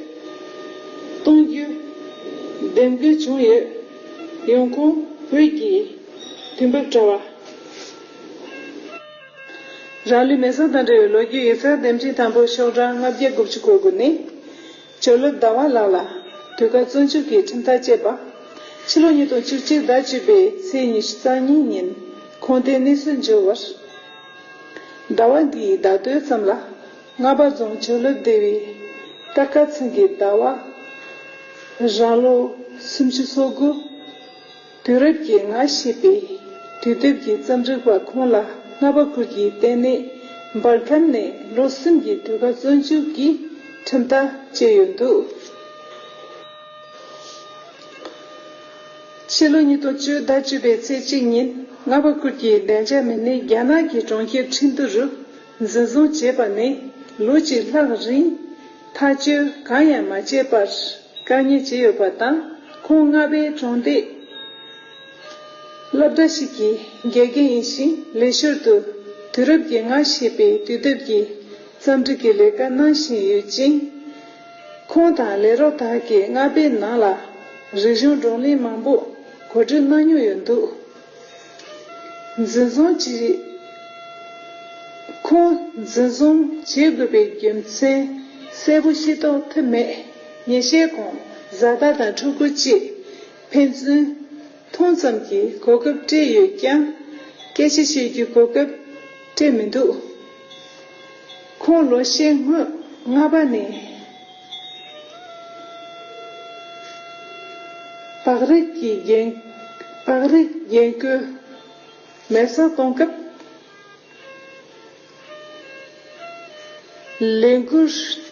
གཏོང་རྒྱུ་འདེམས་དགོས་བྱུང་ཡོད། ཡོང་ཁུངས་བོད་ཀྱི་དུས་བབ་དྲ་བ། རང་ལུས་མེ་སྲེག་དང་འབྲེལ་བའི་ལོ་རྒྱུས་ཡིག་ཚགས་དེབ་ཕྲེང་དང་པོ་ཤོག་གྲངས་ལྔ་བརྒྱ་དགུ་བཅུ་གོ་དགུ་ནས། ཇོ་ལེབ་ཟླ་བ་ལགས་ལ་དུས་བཀག་བཙོན་འཇུག་གི་ཁྲིམས་ཐག་བཅད་པ། ཕྱི་ལོ་ཉིས་སྟོང་བཅུ་གཅིག་ཟླ་བཅུ་པའི་ཚེས་ཉི་ཤུ་རྩ་གཉིས་ཉིན་ཁོང་དེ་གནས་སུ་འབྱོར་བར། ཟླ་བ་འདིའི་ཟླ་སྟོད་ཙམ་ལ་རྔ་པ་རྫོང་ཇོ་ལེབ་སྡེ་བའི་སྟར་ཁ་ཚང་གི་ཟླ་བ། རང་ལོ་སུམ་ཅུ་སོ་དགུ། དུས་རབས་ཀྱི་སྔ་ཕྱི་པའི་དུས་དེབ་ཀྱི་རྩོམ་སྒྲིག་པ་ཁོང་ལ་རྔ་པ་ཁུལ་གྱི་ལྟེ་གནས་འབར་ཁན་ནས་ལོ་གསུམ་གྱི་དུས་བཀག་བཙོན་འཇུག་གི་ཁྲིམས་ཐག་བཅད་ཡོད་འདུག་ཕྱི་ལོ་ཉིས་སྟོང་བཅུ་ཟླ་བཅུ་པའི་ཚེས་གཅིག་ཉིན་རྔ་པ་ཁུལ་གྱི་བདེ་འཇགས་མི་སྣས་རྒྱ་ནག་གི་གྲོང་ཁྱེར་ཁྲིན་ཏུ་རུ་འཛིན་བཟུང་བྱས་པ་ནས་ལོ་གཅིག་ལྷག་རིང་ཐག་གཅོད་གང་ཡང་མ་བྱས་པར། བཀག་ཉར་བྱས་ཡོད་པ་དང་། ཁོང་རྔ་པའི་གྲོང་སྡེ་སློབ་གྲྭ་ཞིག་གི་དགེ་རྒན་ཡིན་ཞིང་། ལས་ཞོར་དུ་དུས་རབས་ཀྱི་སྔ་ཕྱི་པའི་དུས་དེབ་ཀྱི་རྩོམ་སྒྲིག་གི་ལས་ཀ་གནང་བཞིན་ཡོད་ཅིང་། ཁོང་དང་ལས་རོགས་དག་གིས་རྔ་པའི་ནང་ལ་རིག་གཞུང་བགྲོ་གླེང་མང་པོ་གོ་སྒྲིག་གནང་མྱོང་ཡོད་འདུག་འཛིན་བཟུང་བྱས། ཁོང་འཛིན་བཟུང་བྱེད་དགོས་པའི་རྒྱུ་མཚན་གསལ་པོ་ཤེས་རྟོགས་ཐུབ་མེད། ཉིན་ཤས་གོང་བཟའ་ཟླ་དང་ཕྲུ་གུ་བཅས་ཕན་ཚུན་མཐོང་ཙམ་གྱི་གོ་སྐབས་སྤྲད་ཡོད་ཀྱང་། སྐད་ཆ་བཤད་རྒྱུའི་གོ་སྐབས་སྤྲད་མི་འདུག་ཁོང་ལོ་ཤས་སྔོན་རྔ་པ་ནས་བག་རིགས་ཀྱི་རྒྱན། བག་རིགས་རྒྱན་གོས་མེ་སྲེག་གཏོང་སྐབས། ལས་འགུལ་